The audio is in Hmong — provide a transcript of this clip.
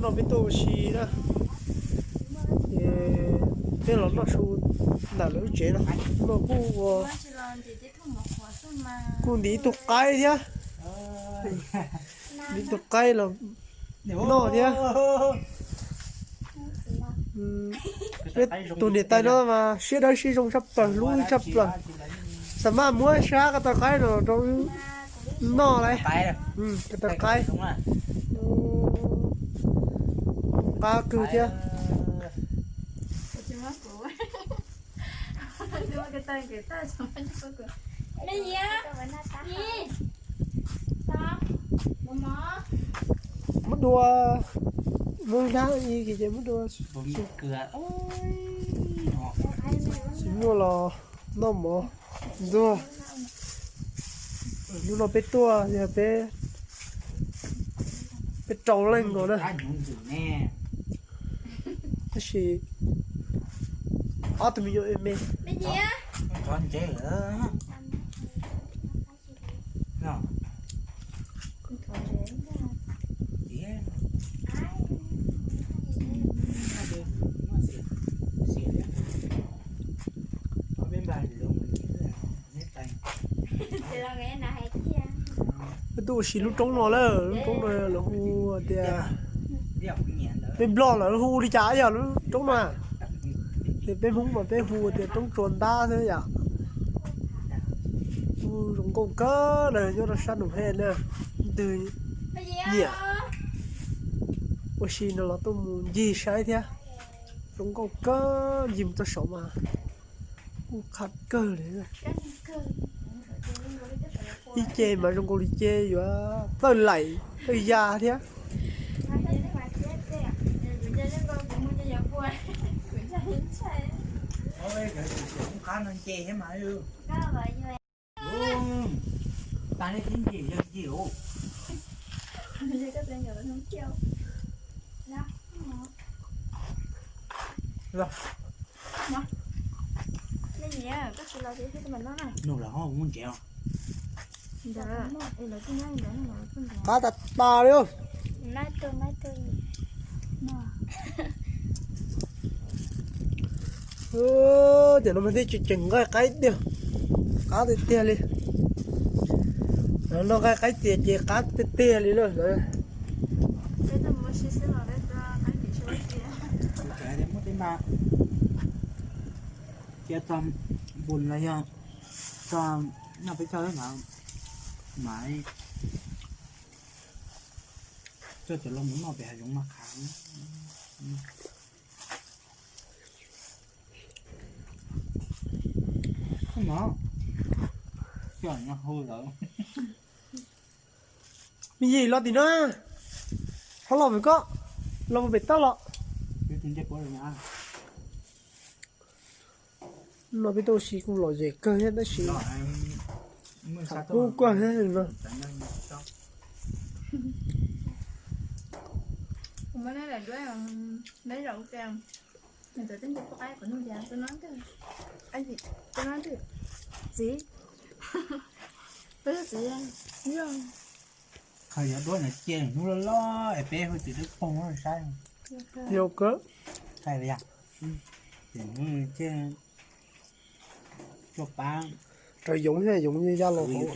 No peb tuaj ua si na, ces peb los noj su ntawm lawv lub tsev no. No kuj ua, kuj ntim ib tug qaib thiab, ntim ib tug qaib los noj thiab. Peb tus niam tais no mas siab dawb siab zoo tshaj plaws, hlub tshaj plaws. Xam maj muab sab ko taw qaib no rau noj lauj. Ko taw qaib qab kawg thiab. Muab dua, muab hlab ib ces muab dua. Tsis muaj los noj mov ntxuag. Hnub no peb tuaj yog peb, peb rau leej nkaus na. Tab sis ob tug me nyuam me. Peb tuaj ua si lub roob no lawm, lub roob no lawv hu tias peb Nplog lawv hu li cas yog lub roob no. Ces peb Hmoob mas peb hu tias roob Tsua Ntab xwb yom. Kuj zoo nkauj kawg na, nyob rau sab Nus Hej na, leej twg nyiam ua si no los tuaj mus ncig saib thiab. Zoo nkauj kawg, ncig mus txog saud mas kuj qhab kawg li. Ib ce mas zoo nkaus li ce yuav txawj laim txawj ya thiab. Nug los muab ntsev os. Qab tas tas li. Ces no mas thiaj tseem nqaij qaib tiag, qab tiag tiag li. Noj nqaij qaib tiag ces qab tiag tiag li na. Cia txog npun los yog txog noj peb caug mas, mas coj cov loo mus noj pem hav zoov mas qhav. Me yim los tim no, ho los pem ko, los pem toj los. No peb tuaj ua si kuj lom zem kawg thiab tab sis tshav kub kawg thiab no. Qhov yuav duab no cia hnub loj loj es peb hu tsis twb poob saib. Yog kawg. Qhov hnub cia tuaj pab. Raws yoov thiab yoov ya los hauv.